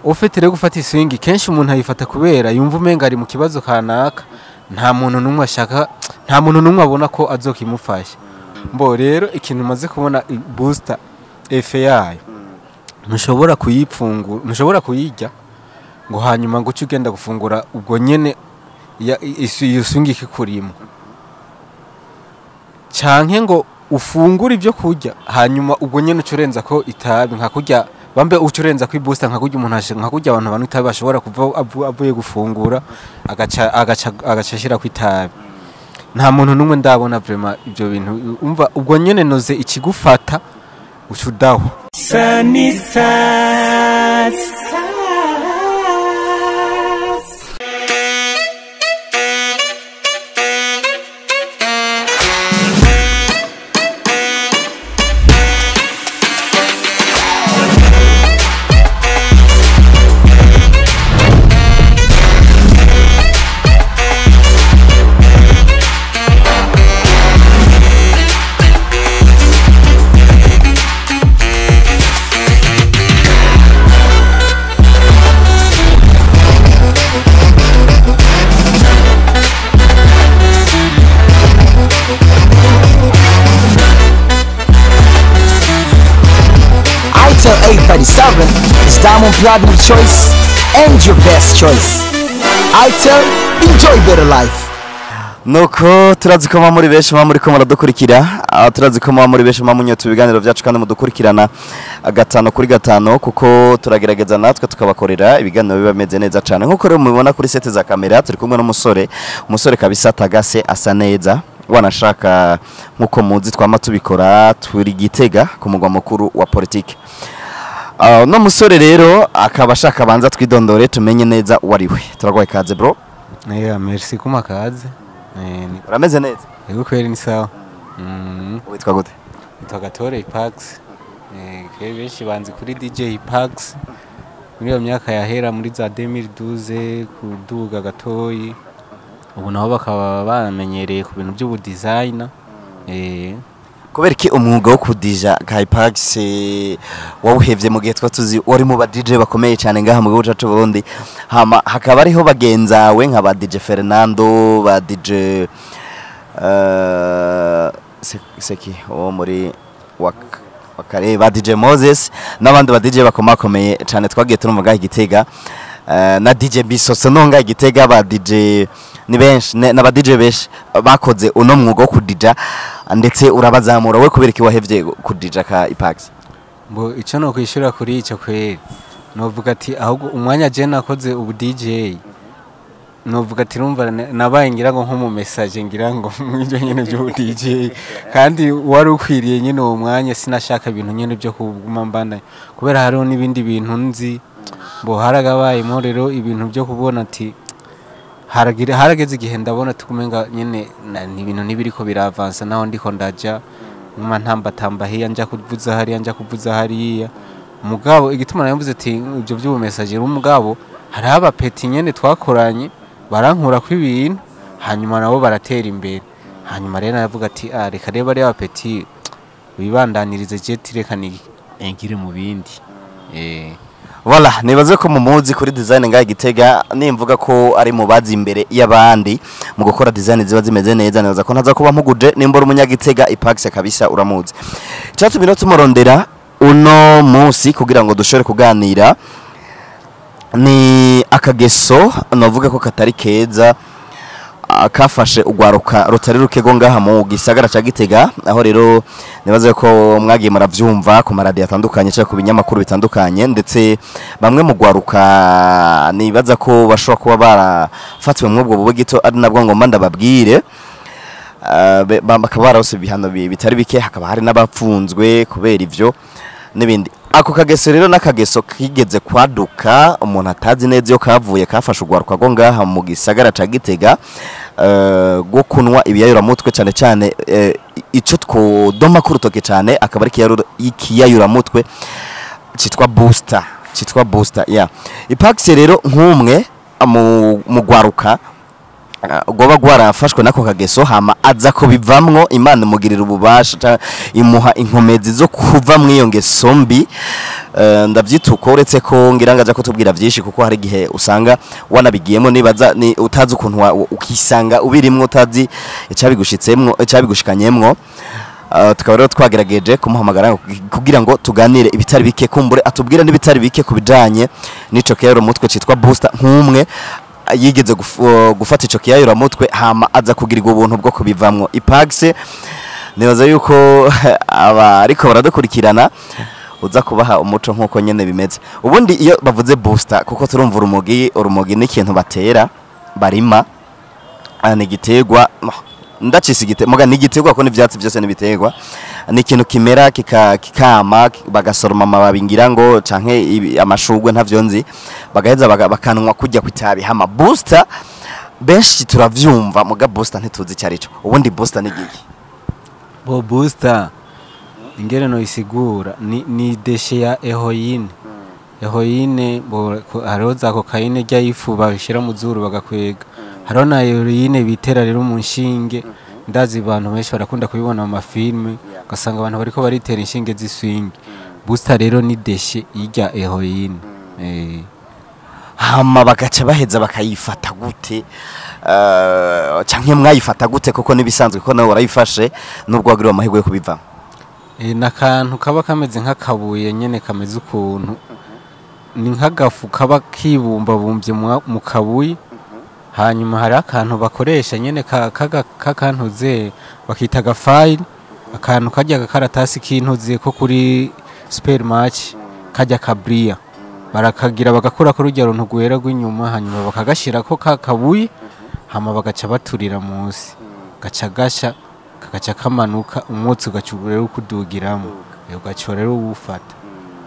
Ufite rero gufata iswingi kenshi umuntu ayifata kubera yumva umenga ari mu kibazo kanaka, nta muntu n'umwe ashaka, nta muntu n'umwe abona ko azokimufasha. Mbo rero ikintu umaze kubona booster efe yayo, ntushobora kuyipfungura, ntushobora kuyirya ngo hanyuma ngo uce ugenda gufungura ubwo nyene iyo swingi ikikurimo, canke ngo ufungure ibyo kurya hanyuma ubwo nyene ucurenza ko itabi, nka kurya bambe ucurenza ko booster, nka kurya umuntu nka kurya abantu banywa itabi bashobora kuva avuye gufungura agaca ashira ku itabi. Nta muntu n'umwe ndabona vraiment ibyo bintu, umva ubwo nyene noze ikigufata ucudaho. Itel 837 is Diamond Platinum choice and your best choice. Itel, enjoy better life. Nuko turazi ko muri benshi muba muriko muradukurikira, turazi ko muba muri benshi muba munyota ibiganiro byacu kandi mudukurikirana 5 kuri 5, kuko turagerageza natwe tukabakorera ibiganiro biba bimeze neza cyane. Nkuko rero mubibona kuri sete za kamera turi kumwe n'umusore, umusore kabisa tagase asa neza, wanashaka nkuko muzi twama tubikora, turi Gitega ku mugwa mukuru wa politike. No musore rero akaba ashaka banza twidondore tumenye neza uwo ari we. Turaguhaye ikaze bro. Yeah, merci kuma kaze. Urameze neza? Yego kweri ni sawa. Witwa gute? Nitwa Gatore Ipax. Benshi banzi kuri DJ Ipax. Muri iyo myaka yahera muri za 2012 kuduga gatoyi. Ubu naho bakaba bamenyereye ku bintu by'ubu designer. Kubera iki umwuga wo kudija Ipax wawuhevye mu gihe twa tuzi wari mu ba DJ bakomeye cyane ngaha mu gihugu cyacu Burundi, hama hakaba ariho bagenzawe nka ba DJ Fernando, ba DJ seki wo muri wakare, ba DJ Moses n'abandi ba DJ bakomakomeye cyane twagiye turumva ngaha Gitega, na DJ Bisoso no ngaha Gitega, ba DJ ni benshi n'aba DJ benshi bakoze uno mwuga wo kudija ndetse urabazamura. We kubera iki wahevye kudija ka Ipax? Mbo ico no kwishura kuri ico kweri novuga ati ahubwo umwanya je nakoze ubu DJ novuga ati rumva nabaye ngira ngo nko mu message ngira ngo mw'ibyo nyene byo DJ, kandi wari ukwiriye nyene uwo mwanya, sinashaka ibintu nyene byo kuguma mbandanya kubera hariho n'ibindi bintu nzi. Mbo haragabayemo rero ibintu byo kubona ati harageze igihe ndabona tukumenga nyene ni ibintu nibiriko biravansa, naho ndiko ndaja nkuma ntambatamba hiya nja kuvuza hariya nja kuvuza hariya. Mugabo igituma navuze ati ibyo by'ubu message umugabo hari aba peti nyene twakoranye barankura ko ibintu hanyuma nabo baratera imbere, hanyuma rero navuga ati reka reba ari aba peti wibandanirize jet reka nigire mu bindi. Voilà, nibaze ko mumuzi kuri design ngaha Gitega, nimvuga ko ari mu bazi imbere y'abandi mu gukora design ziba zimeze neza, nibaza ko ntaza kuba mpuguje nimbora umunyagitega Ipax kabisa uramuzi. Icatumye tumurondera uno munsi kugira ngo dushobore kuganira ni akageso navuga ko katari keza kafashe ugwaruka rutari rukego ngaha mu gisagara ca Gitega, aho rero nibaze ko mwagiye muravyumva ku maradiyo atandukanye cyangwa ku binyamakuru bitandukanye, ndetse bamwe mu gwaruka nibaza ko bashobora kuba barafatiwe mu ubwo bugito ari nabwo ngomba ndababwire, bakaba barose ibihano bitari bike, hakaba hari n'abapfunzwe kubera ivyo n'ibindi. Ako kageso rero n'akageso kigeze kwaduka umuntu atazi neza iyo kavuye, kafashe ugwaruka rwo ngaha mu gisagara ca Gitega, go kunwa ibiyayuramutwe cyane cyane, ico twodoma ku rutoke cyane akaba ari ikiyayuramutwe citwa booster, citwa booster yeah. Ipax rero nk'umwe mu gwaruka Rwoba rwarafashwe nako kageso, hama aza kubivamwo. Imana imugirira ububasha imuha inkomezi zo kuva mu iyo ngeso mbi. Ndavyita uko, uretse ko ngira ngo aja kutubwira vyinshi, kuko hari igihe usanga wanabigiyemo nibaza ni utazi ukuntu ukisanga ubirimwo, utazi icabigushitsemwo, icabigushikanyemwo. Tukaba rero twagerageje kumuhamagara kugira ngo tuganire ibitari bike, kumbure atubwire n'ibitari bike ku bijanye n'ico mutwe citwa booster, nk'umwe yigeze gufata ico mutwe, hama aza kugirirwa ubuntu bwo kubivamwo. Ipax, nibaza yuko aba ariko baradukurikirana uza kubaha umuco nk'uko nyene bimeze. Ubundi iyo bavuze booster, kuko turumva urumogi, urumogi ni ikintu batera, barima, ni igiterwa, ndacise igite muga ni igiterwa ko n'ivyatsi byose n'ibiterwa, ni ikintu kimera kikama, bagasoroma amababi ngira ngo canke amashurwe, ntavyo nzi, bagaheza bakanwa kujya kwitabi. Hama booster benshi turavyumva, muga booster ntituzi icyo arico. Ubundi booster ni giki? Bo booster ingene no isigura ni déchet ya héroïne. Héroïne bo hariho za cocaïne rya ifu babishira mu zuru bagakwega, hariho na héroïne bitera rero mu nshinge. Ndazi abantu benshi barakunda kubibona mu mafilme, ugasanga abantu bariko baritera inshinge z'iswingi. Booster rero ni déchet y'irya héroïne. Hama bagaca baheza bakayifata gute, canke mwayifata gute? Kuko nibisanzwe ko nawe warayifashe nubwo wagiriwe amahirwe yo kubivamo. N'akantu kaba kameze nk'akabuye nyene, kameze ukuntu ni nk'agafu kaba kibumbabumvye mu kabuye. Hanyuma hari akantu bakoresha nyene kakantuze bakita agafayili, akantu karya agakaratasi k'intuze ko kuri supermarché, karya kabriya, barakagira bagakurako rurya runtu rwera rw'inyuma, hanyuma bakagashirako ka kabuye, hama bagaca baturira munsi, gaca gasha, kagaca kamanuka, umwotsi ugaca rero ukudugiramo. Ugaca rero uwufata.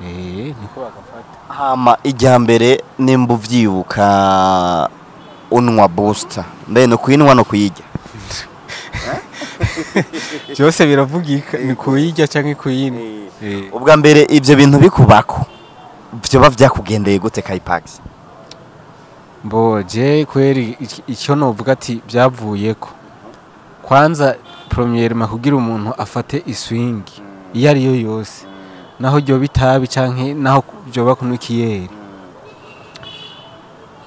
Niko bagafata. Hama ijya mbere nimba uvyibuka unwa booster, mbe no kuyinwa no kuyirya? Byose biravugika, ni kuyirya canke kuyinywa. Ubwa mbere ivyo bintu bikubako vyoba vyakugendeye gute, Kaipax? Mbo je kweri icyo novuga ati byavuyeko, kwanza premièrement kugira umuntu afate iswingi iyo ariyo yose, naho ryoba itabi canke naho ryoba kunywa ikiyeri,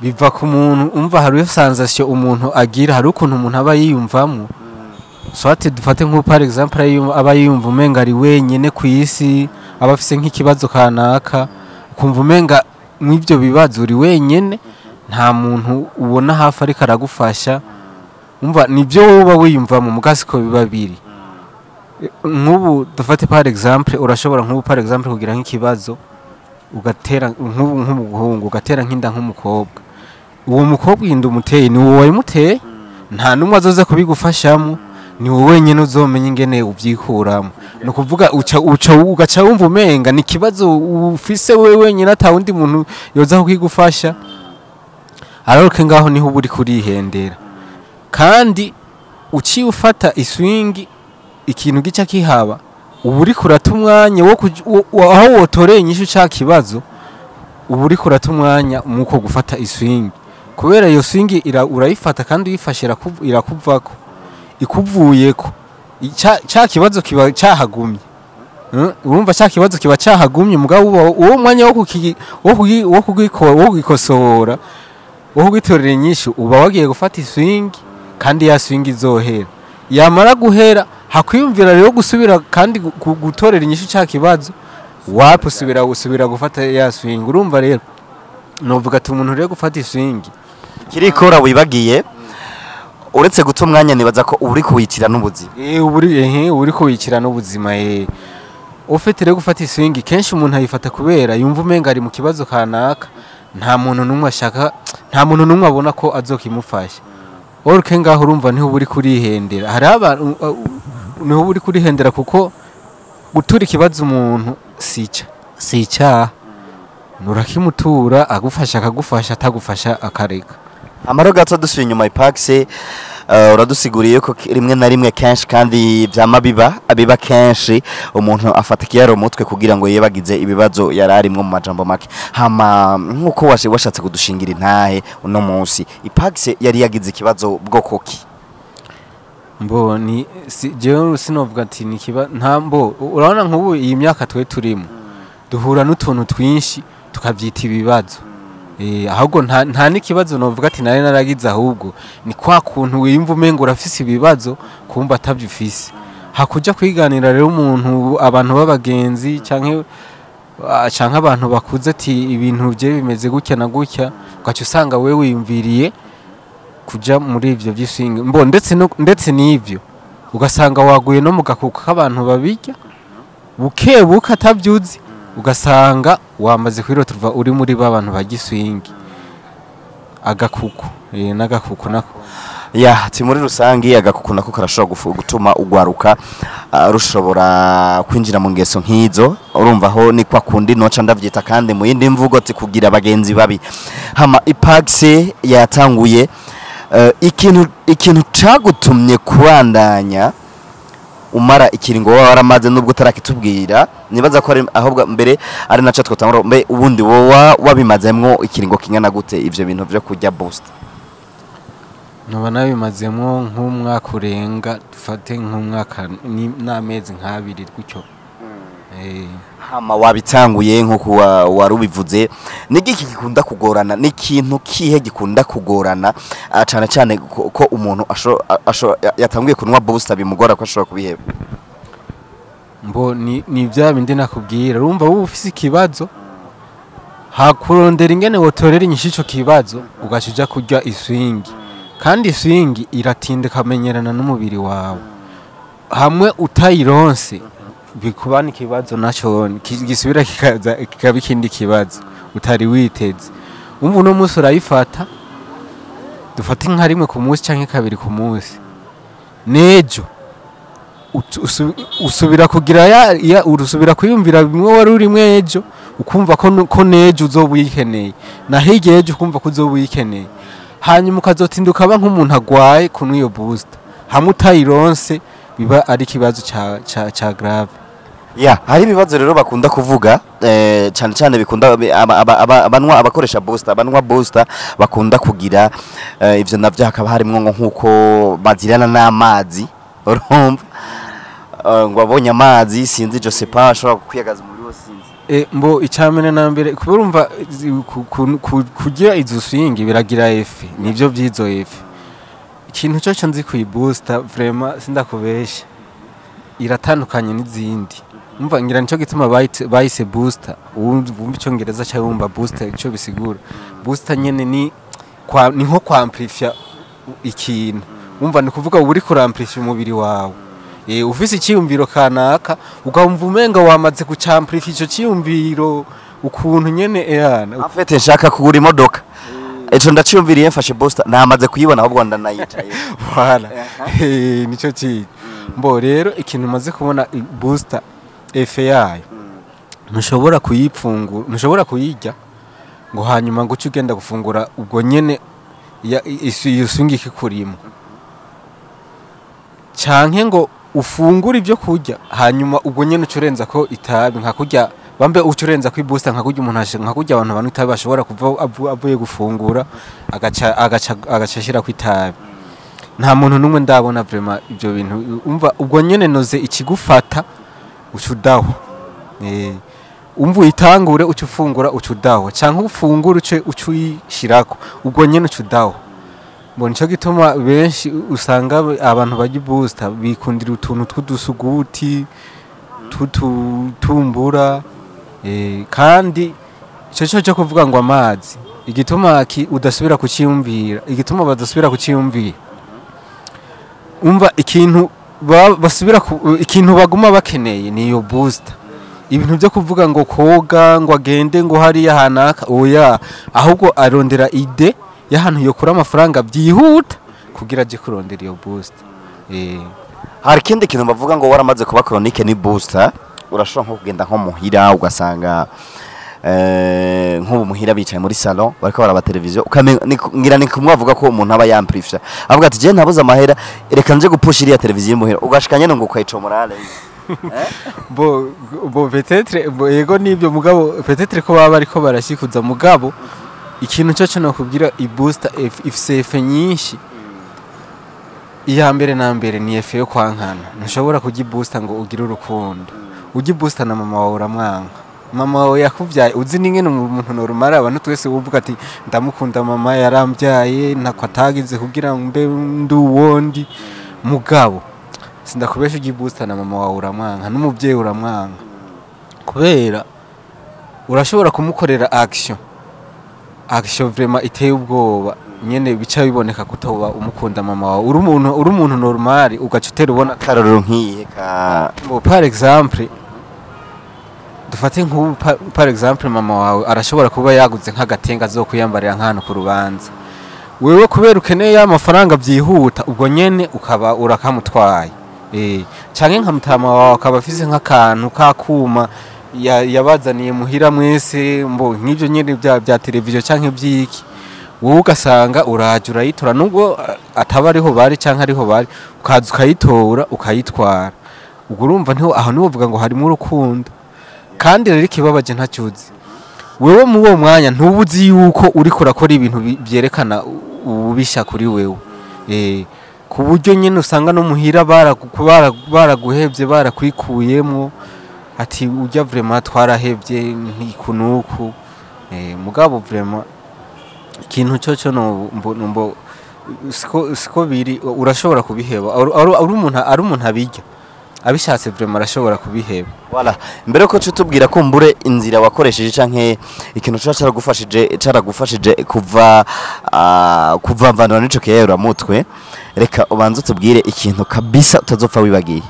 biva ku muntu. Umva, hariho sensation umuntu agira, hari ukuntu umuntu aba yiyumvamwo. Soit dufate nk'ubu par exemple aba yiyumva umenga ari wenyene ku isi, aba afise nk'ikibazo kanaka, ukumva umenga mw'ivyo bibazo uri wenyene, nta muntu ubona hafi ariko aragufasha. Umva, nibyo wowe uba wiyumvamo, mugasi ko biba biri. Nk'ubu dufate par exemple, urashobora nk'ubu par exemple kugira nk'ikibazo, ugatera nk'ubu nk'umuhungu ugatera nk'inda nk'umukobwa. Uwo mukobwa inda umuteye ni wowe wayimuteye, nta n'umwe azoza kubigufashamo, ni wowe wenyine uzomenya ingene ubyikuramo. Ni ukuvuga uca uca ugaca wumva umenga ni ikibazo ufise wewe wenyine, ata wundi muntu yoza kukigufasha. Ariko ngaho niho uba uri kurihendera. Kandi uciye ufata iswingi, ikintu gica kihaba, uba uriko urata umwanya wo aho wotoreye inyishu ca kibazo, uba uriko urata umwanya muko gufata iswingi, kubera iyo swingi urayifata kandi uyifashe irakuvako, ikuvuyeko ca kibazo kiba cahagumye. Urumva ca kibazo kiba cahagumye, mugabo uwo mwanya wo kugikosora, wo kugitorera inyishu, uba wagiye gufata iswingi, kandi ya swingi izohera. Yamara guhera, hakwiyumvira rero gusubira kandi gutorera inyishu ca kibazo, wapi, usubira gufata ya swingi. Urumva rero novuga ati umuntu rero gufata iswingi Kirikora wibagiye, uretse guta umwanya, nibaza ko uri kuwicira n'ubuzima. Uburi uri kuwicira n'ubuzima. Ufite rero gufata iswingi, kenshi umuntu ayifata kubera yumva umenga ari mu kibazo kanaka, nta muntu n'umwe ashaka, nta muntu n'umwe abona ko azokimufasha. Oruke ngaho urumva niho uba uri kurihendera, hari abantu niho uba uri kurihendera, kuko gutura ikibazo umuntu si icyaha, nurakimutura, agufasha akagufasha, atagufasha akareka. Amaro gato dusubiye inyuma, Ipax. Uradusiguriye ko rimwe na rimwe, kenshi kandi vyama biba kenshi, umuntu afata ikiyaro umutwe kugira ngo yibagize ibibazo yari arimwo, mu majambo make. Hama nkuko washatse kudushingira intahe uno munsi, Ipax yari yagize ikibazo bwoko ki? Mbo ni si, jewe sinovuga ati ni kiba nta. Mbo urabona nk'ubu iyi myaka twe turimo duhura n'utuntu twinshi tukabyita ibibazo. Ahubwo nta n'ikibazo novuga ati nari naragize, ahubwo ni kwa kuntu wiyumva umengo urafise ibibazo, kumva atavyo ufise. Hakuja kwiganira rero umuntu, abantu b'abagenzi canke abantu bakuze, ati ibintu bye bimeze gutya na gutya, ugaca usanga wewe wiyumviriye kuja muri ivyo vy'iswingi. Mbo ndetse no, ndetse n'ivyo ugasanga waguye no mu gakuka k'abantu babirya buke buke atavyuzi, ugasanga wamaze kwirotuva uri muri ba bantu barya iswingi, agakuku, n'agakuku nako. Ya, ati muri rusangi agakuku nako karashobora gutuma ugwaruka rushobora kwinjira mu ngeso nk'izo. Urumva aho ni kwa kundi noca ndavyita kandi mu yindi mvugo ati kugira abagenzi babi. Hama Ipax yatanguye, ikintu cagutumye kubandanya umara ikiringo waba waramaze, nubwo utarakitubwira, nibaza ko ari ahubwo mbere ari naco twotangura. Mbe ubundi wowa wabimazemwo ikiringo kingana gute, ivyo bintu vyo kurya boost? Noba nabimazemwo nk'umwaka urenga, dufate nk'umwaka n'amezi nk'abiri gutyo. Hama wabitanguye nkuko wari ubivuze, nigiki gikunda kugorana? Ni ikintu kihe gikunda kugorana, cane cane ko umuntu yatanguye kunywa booster bimugora ko ashobora kubiheba? Mbo ni bya bindi nakubwira, urumva wowe ufise ikibazo, hakurondera ingene wotorera inyishu ico kibazo, ugaca uja kurya iswingi. Kandi iswingi iratinda ikamenyerana n'umubiri wawe, hamwe utayironse bikubana ikibazo naco gisubira kikaza kikaba ikindi kibazo utari witeze. Umva, uno munsi urayifata, dufate nka rimwe ku munsi canke kabiri ku munsi, nejo usubira kugira ya urusubira kwiyumvira bimwe wari urimwe ejo, ukumva ko ko nejo uzoba uyikeneye, na hirya ejo ukumva ko uzoba uyikeneye, hanyuma ukazotinda ukaba nk'umuntu agwaye kunywa iyo booster. Hamwe utayironse biba ari ikibazo ca grave. Ya, hari ibibazo rero bakunda kuvuga, cyane cyane bikunda abanwa, abakoresha booster, abanwa booster bakunda kugira. Ivyo navyo hakaba harimwo ngo nkuko bazirana n'amazi, urumva, ngo abonye amazi, sinzi, je sais pas, ashobora kwiyagaza umubiri wose, sinzi. Mbo icambere na mbere, kubera urumva kurya izo swingi biragira effet, nivyo vyizo effet. Ikintu cyo nzi kuyi booster, vraiment sindakubesha, iratandukanye n'izindi. Umva, ngira nico gituma bayise booster. Wumva icyongereza cyangwa wumva booster ico bisigura, booster nyene ni nko kwamplifya ikintu. Umva, ni kuvuga uba uri kuramplifya umubiri wawe. Ufise icyiyumviro kanaka, ukumva umenga wamaze kucamplifya ico cyiyumviro ukuntu nyene ehana. En fait nshaka kugura imodoka, ejo ndaciyumviriye, mfashe booster, namaze kuyibona, ahubwo ndanayicaye. Voilà. Nico kintu. Mbo rero ikintu umaze kubona, booster effet yayo, ntushobora kuyipfungura, ntushobora kuyirya ngo hanyuma ngo uce ugenda gufungura ubwo nyene iyo swingi ikikurimo, canke ngo ufungure ibyo kurya hanyuma ubwo nyene uca urenza ko itabi, nka kurya bambe uca urenza ko booster, nka kurya umuntu nka kurya abantu banywa itabi bashobora kuva avuye gufungura agaca ashira ku itabi. Nta muntu n'umwe ndabona vraiment ibyo bintu. Umva, ubwo nyene noze ikigufata uca udahwa. Umva, uyitangure uca ufungura uca udahwa, canke ufungure uce uyishirako, ubwo nyene uca udahwa. Mbona nico gituma benshi usanga abantu barya booster bikundira utuntu tw'udusuguti tutumbura. Kandi ico cyo kuvuga ngo amazi, igituma udasubira kuciyumvira, igituma badasubira kuciyumvira, umva, ikintu basubira ikintu baguma bakeneye ni iyo booster. Ibintu byo kuvuga ngo koga, ngo agende ngo hariya hanaka, oya, ahubwo arondera idée y'ahantu yokura amafaranga byihuta kugira aje kurondera iyo booster. Hari ikindi kintu bavuga ngo waramaze kuba chronique ni booster, urashobora nko kugenda nko muhira ugasanga Nk'ubu muhira bicaye muri salon bariko baraba televiziyo, ukamenga ngira ni kumwe avuga ko umuntu aba yamplifya, avuga ati: "Je ntabuze amahera, reka nje gupusha iriya televiziyo muhira", ugashika nyene ngo ukayicomora. Bo peut-être, bo yego nibyo, mugabo peut-être ko baba bariko barashikuza. Mugabo ikintu cyo cyo nokubwira, i booster ifise effet nyinshi. Iya mbere na mbere ni effet yo kwankana. Ntushobora kurya booster ngo ugire urukundo. Urya booster na mama wawe uramwanka, mama wawe yakuvyaye. Uzi n'ingene umuntu normal, abantu twese uvuga ati: "Ndamukunda mama, yarambyaye, ntako atagize kugira ngo mbe ndi uwondi." Mugabo sindakubesha, urya booster na mama wawe uramwanka, n'umuvyeyi uramwanka, kubera urashobora kumukorera action vraiment iteye ubwoba nyene, bica biboneka kutoba umukunda mama wawe. Uri umuntu normal, ugaca utera ubona. Karorero nk'iyihe ka? Bo, par exemple, dufate nk'ubu, par exemple mama wawe arashobora kuba yaguze nk'agatenga azokwiyambarira nk'ahantu ku rubanza. Wewe kubera ukeneye ya mafaranga byihuta, ubwo nyene ukaba urakamutwaye. Canke nka mutama wawe akaba afise nk'akantu k'akuma yabazaniye muhira mwese, mbo nk'ivyo nyene bya televiziyo canke vyiki, wowe ugasanga uraje urayitora, nubwo ataba ariho bari canke ariho bari, ukaza ukayitora ukayitwara. Ubwo urumva ntiho aho niho uvuga ngo harimo urukundo. Kandi rero ikibabaje, ntacyuzi wewe mu uwo mwanya, ntuba uzi yuko uriko urakora ibintu byerekana ububisha kuri wewe, ku buryo nyine usanga no muhira baraguhevye, barakwikuyemwo, ati: "Ujya vraiment twarahevye ntikunuku." Mugabo vraiment ikintu cyo no mbo siko biri. Urashobora kubiheba ari umuntu abirya abishatse, vraiment arashobora kubiheba. Voilà. Mbere ko tubwira kumbure inzira wakoresheje canke ikintu ca caragufashije kuva kuva mvanura n'ico kiyayura mutwe, reka ubanze utubwire ikintu kabisa utazopfa wibagiye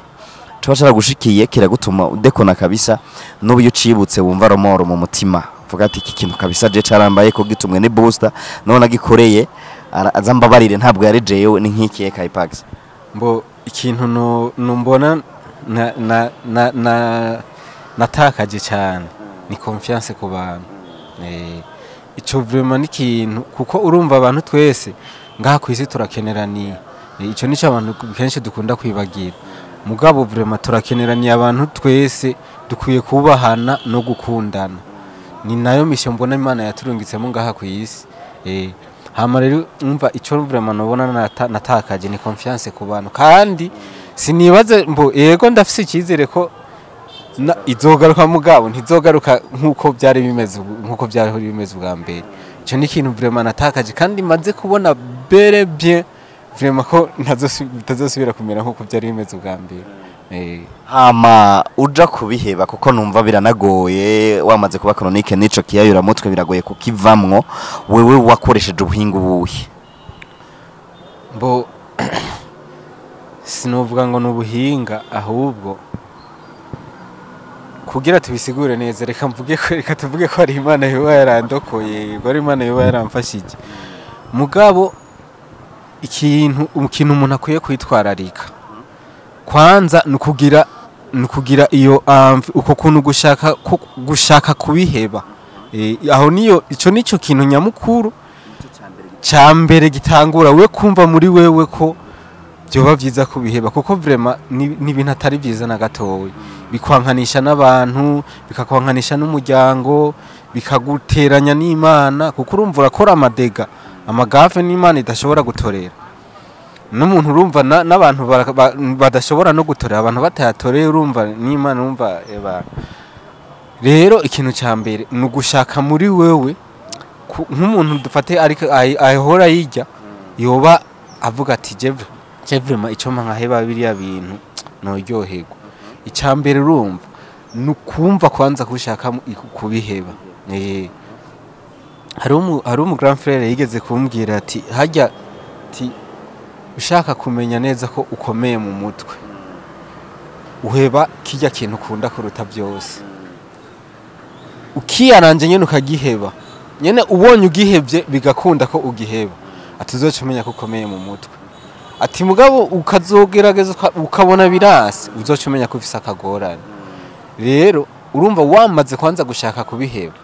coba caragushikiye kiragutuma udekona kabisa, n'ubu iyo ucibutse wumva romoro mu mutima, uvuga ati: "Iki kintu kabisa je carambaye ko gitumwe ni booster, none agikoreye aza mbabarire, ntabwo yari jewe." Ni nk'ikihe, Kaipax? Mbo ikintu no numbona na na na na natakaje cyane ni confiance ku bantu. Ico vraiment ni ikintu, kuko urumva abantu twese ngaha ku isi turakeneraniye. Ico nico abantu kenshi dukunda kwibagira, mugabo vraiment turakeneraniye. Abantu twese dukwiye kubahana no gukundana, ni nayo mission mbona Imana yaturungitsemo ngaha ku isi. Hama rero umva, ico vraiment nobona natakaje ni confiance ku bantu, kandi sinibaze mbo yego ndafise icyizere ko izogaruka, mugabo ntizogaruka nkuko byari bimeze nkuko byari bimeze ubwa mbere. Ico ni ikintu vraiment natakaje, kandi maze kubona bel et bien vraiment ko ntazosubira kumera nkuko byari bimeze ubwa mbere. Hama uja kubiheba, kuko numva biranagoye, wamaze kuba chronique n'ico kiyayura mutwe biragoye kukivamwo, wewe wakoresheje ubuhinga ubuhe? Mbo sinovuga ngo ni ubuhinga, ahubwo kugira tubisigure neza, reka mvuge ko, reka tuvuge ko ari Imana yoba yarandokoye, ko ari Imana yoba yaramfashije. Mugabo ikintu umuntu akwiye kwitwararika kwanza ni ukugira iyo uko kuntu gushaka kubiheba. Aho niyo, ico nico kintu nyamukuru ca mbere gitangura we kumva muri wewe ko byoba byiza kubiheba, kuko vraiment ni ibintu atari byiza na gatoya. Bikwankanisha n'abantu, bikakwankanisha n'umuryango, bikaguteranya n'Imana, kuko urumva urakora ama dégâts, ama gaffes n'Imana idashobora gutorera n'umuntu. Urumva n'abantu badashobora no gutorera, abantu batayatoreye, urumva n'Imana, urumva eba. Rero ikintu cya mbere ni ugushaka muri wewe, nk'umuntu dufate ariko ahora yijya, yoba avuga ati: "Je vraiment icyo mpa nkaheba biriya bintu noryoherwa." Icya mbere urumva ni ukumva kwanza kushaka kubiheba. Hari umu grand frère yigeze kumbwira ati: "Hajya ati ushaka kumenya neza ko ukomeye mu mutwe, uheba kijya kintu ukunda kuruta byose, ukiyaranje nyene ukagiheba nyene. Ubonye ugihevye bigakunda ko ugiheba, ati uzoca umenya ko ukomeye mu mutwe." Ati mugabo ukazogerageza ukabona birasi, uzoca umenya ko ufise akagorane. Rero urumva wamaze kwanza gushaka kubiheba.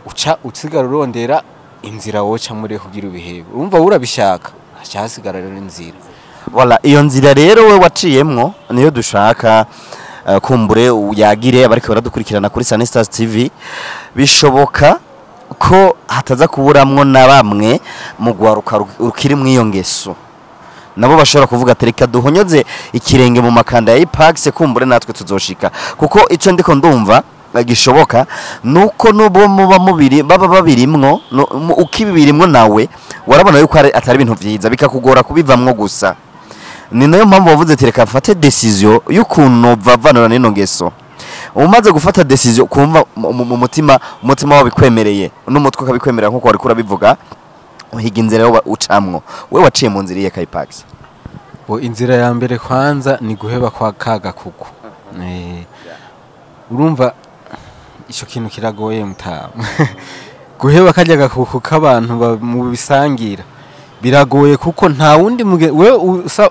Uca usigara urondera inzira woca muri kugira ubihebe. Urumva urabishaka, haca hasigara rero inzira. Voilà, iyo nzira rero we waciyemwo niyo dushaka kumbure uyagire abariko baradukurikirana kuri Sunny Stars TV. Bishoboka ko hataza kuburamwo na bamwe mu gwaruka rukiri mw'iyo ngeso, nabo bashobora kuvuga ati reka duhonyoze ikirenge mu makanda ya Ipax, kumbure natwe tuzoshika. Kuko ico ndiko ndumva gishoboka nuko nubwo muba mubiri baba babirimwo ukibirimwo nawe warabona yuko atari ibintu vyiza, bikakugora kubivamwo. Gusa ni nayo mpamvu wavuze ati reka mfate décision y'ukuntu vavanura n'ino ngeso. Umaze gufata décision, kumva mu mutima, umutima wabikwemereye n'umutwe ukabikwemerera, nkuko wariko urabivuga, uhiga inzira yo ucamwo. We waciye mu nzira iye, Kaipax? Bo, inzira ya mbere kwanza ni guheba kwa kaga kuku. Urumva ico kintu kiragoye mutama. Guheba karya gakuku k'abantu mu bisangira biragoye, kuko nta wundi we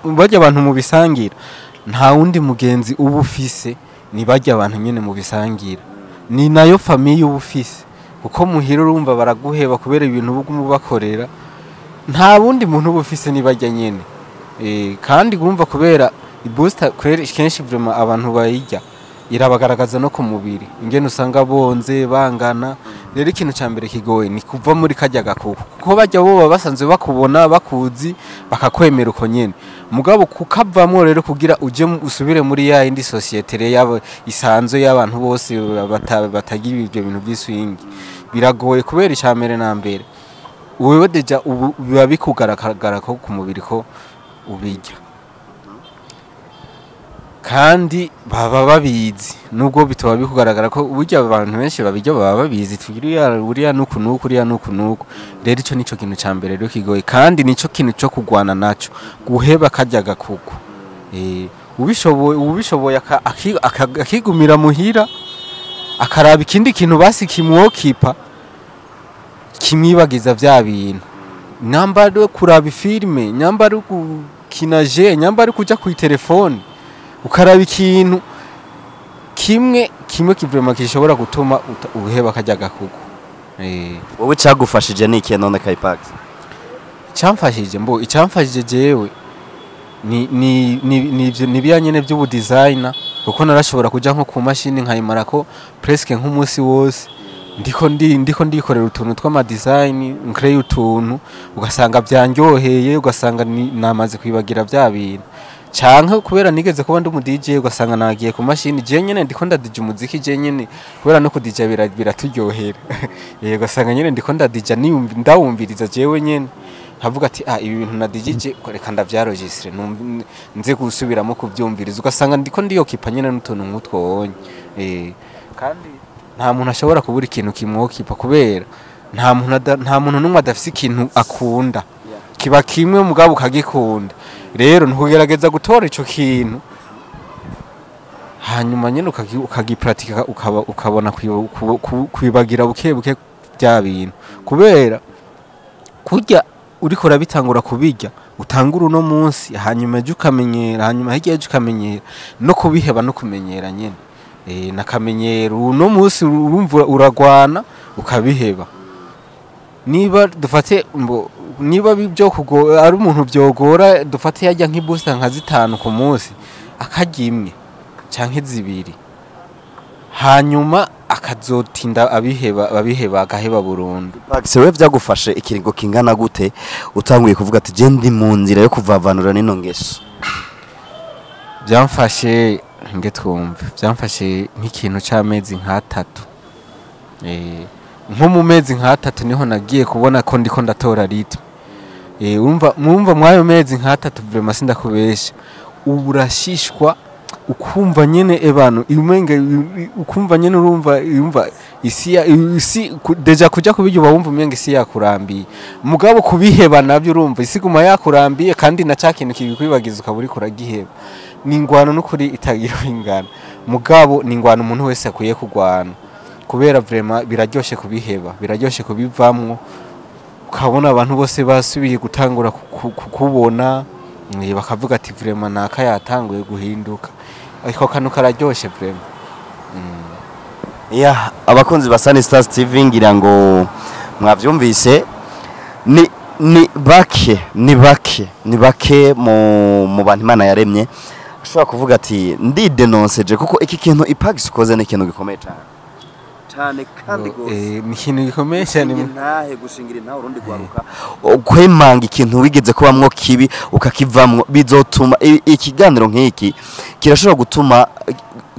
barya abantu mu bisangira, nta wundi mugenzi uba ufise, ni barya abantu nyene mu bisangira, ni nayo famille uba ufise, kuko muhira urumva baraguheba kubera ibintu uba ubakorera. Nta wundi muntu uba ufise, ni barya nyene. Kandi urumva kubera ibooster kweri kenshi vraiment abantu bayirya irabagaragaza no ku mubiri, ingene usanga bonze bangana. Rero ikintu ca mbere kigoye ni kuva muri karya gakuku, kuko bajya bo baba basanzwe bakubona, bakuzi, bakakwemera uko nyene. Mugabo kukavamwo rero kugira uje usubire muri ya yindi société rero yabo isanzwe y'abantu bose batagira ibyo bintu by'iswingi, biragoye, kubera ica mbere na mbere wewe déjà ubu biba bikugaragara ko ku mubiri ko ubirya, kandi baba babizi. Nubwo bitoba bikugaragara ko burya abantu benshi babirya, baba babizi tugiriya uriya nuku nuku, uriya nuku nuku. Rero ico nico kintu ca mbere rero kigoye, kandi nico kintu co kugwana naco, guheba karya gakuku. Ubishoboye akigumira muhira, akaraba ikindi kintu basi kimwokipa, kimwibagiza vya bintu, nyamba ari kuraba ifilme, nyamba ari gukina jeu, nyamba ari kuja ku telefone, ukaraba ikintu kimwe kimwe kivurema gishobora gutuma uheba karya gakuku. Wowe cagufashije ni ikihe none, Kaipax? Icamfashije, mbo icamfashije jewe ni ivyo, ni biya nyene vy'ubu designer, kuko narashobora kuja nko ku mashini nkayimarako presque nk'umunsi wose, ndiko ndikorera utuntu tw'ama design, nkreye utuntu, ugasanga vyanryoheye, ugasanga namaze kwibagira vya bintu. Canke kubera nigeze kuba ndi umu DJ, ugasanga nagiye ku mashini je nyene ndiko ndadija umuziki je nyene, kubera no kudija biraturyohera. Ugasanga nyene ndiko ndadija, ndawumviriza jewe nyene, nkavuga ati ah, ibi bintu nadijije reka ndavyarogistre nze gusubiramo kuvyumviriza. Ugasanga ndiko ndiyokipa nyene n'utuntu nk'utwo wonye. Kandi nta muntu ashobora kubura ikintu kimwokipa, kubera nta muntu n'umwe adafise ikintu akunda, kiba kimwe mugabo ukagikunda. Rero ntugerageza gutora ico kintu, hanyuma nyene ukagipratika, ukabona kwibagira buke buke bya bintu, kubera kurya uriko urabitangura kubirya, utangura uno munsi, hanyuma ejo ukamenyera, hanyuma hirya ejo ukamenyera no kubiheba no kumenyera nyene. Nakamenyero uno munsi urumva uragwana ukabiheba. Niba dufate mbo niba byo kugo ari umuntu byogora, dufate yajya nk'ibusta nka zitanu ku munsi, akarya imwe canke zibiri, hanyuma akazotinda abiheba, agaheba burundu. Pax, wewe vyagufashe ikiringo kingana gute utanguye kuvuga ati je ndi mu nzira yo kuvavanura n'ino ngeso? Byamfashe, nge twumve, byamfashe nk'ikintu c'amezi nk'atatu. Nko mu mezi nk'atatu niho nagiye kubona ko ndiko ndatora rythme. Urumva mwumva mwayo mezi nk'atatu, vraiment sindakubesha, ubu urashishwa, ukumva nyene ebano umenge, ukumva nyene urumva yumva isi isi déjà kuja kubirya uba wumva umenge isi yakurambiye. Mugabo kubiheba navyo urumva isi guma yakurambiye, kandi na ca kintu kibikwibagiza ukaba uriko uragiheba. Ni ingwano n'ukuri itagira ingana, mugabo ni ingwano umuntu wese akwiye kugwana, kubera vraiment biraryoshe kubiheba, biraryoshe kubivamwo, ukabona abantu bose basubiye gutangura kukubona, bakavuga ati vraiment naka yatanguye guhinduka. Ako kantu kararyoshe vraiment. Ya, abakunzi ba Sunny Stars TV, ngira ngo mwavyumvise, ni bake mu bantu Imana yaremye ashobora kuvuga ati ndidenonseje, kuko iki kintu Ipax ukoze ni ikintu gikomeye cyane cyane kandi gose. Ni ikintu gikomeye cyane. Ntahe gushingira intahe urundi gwaruka, kwemanga ikintu wigeze kubamwo kibi ukakivamwo, bizotuma ikiganiro nk'iki kirashobora gutuma,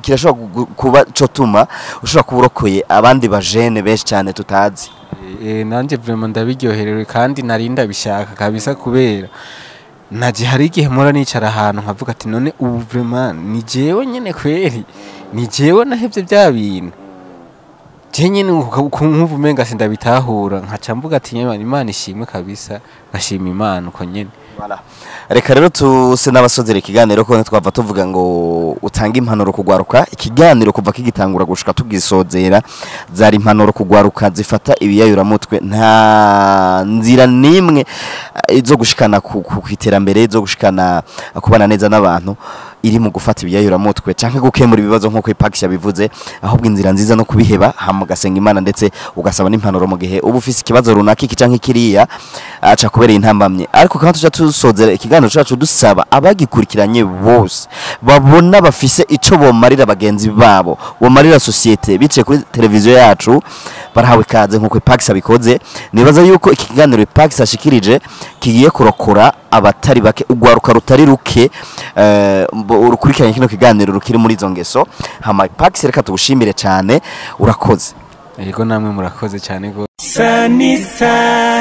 kirashobora kuba cotuma ushobora kuba urokoye abandi bajene benshi cyane tutazi. Nanje vraiment ndabiryoherewe kandi nari ndabishaka kabisa, kubera naje hari igihe mpora nicara ahantu nkavuga ati: "None ubu vraiment ni jewe nyene kweri, ni jewe nahevye bya bintu je nyene?" Nkumva umenga sindabitahura, nkaca mvuga ati: "Nyene Imana ishimwe kabisa", ngashima Imana uko nyene. Voilà. Reka rero tuse n'abasozera ikiganiro, ko twava tuvuga ngo utange impanuro kugwaruka. Ikiganiro kuva kigitangura gushika tugisozera zari impanuro kugwaruka zifata ibiyayuramutwe. Nta nzira nimwe izo gushikana ku iterambere, izo gushikana kubana neza n'abantu iri mu gufata ibiyayuramutwe canke gukemura ibibazo nk'uko Ipax yabivuze, ahubwo inzira nziza no kubiheba, hama ugasenga Imana, ndetse ugasaba n'impanuro mu gihe uba ufise ikibazo runaka iki canke kiriya aca kubereye intambamye. Ariko kandi tuja tusozera ikiganiro cacu dusaba abagikurikiranye bose babona bafise ico bomarira bagenzi babo, bomarira société biciye kuri televiziyo yacu, barahawe ikaze nk'uko Ipax abikoze. Nibaza yuko iki kiganiro Ipax ashikirije kigiye kurokora abatari bake, ugwaruka rutari ruke urukurikiranye kino kiganiro rukiri muri izo ngeso. Hama Ipax, reka tugushimire cyane, urakoze. Yego, namwe murakoze cyane gose. Sunny side.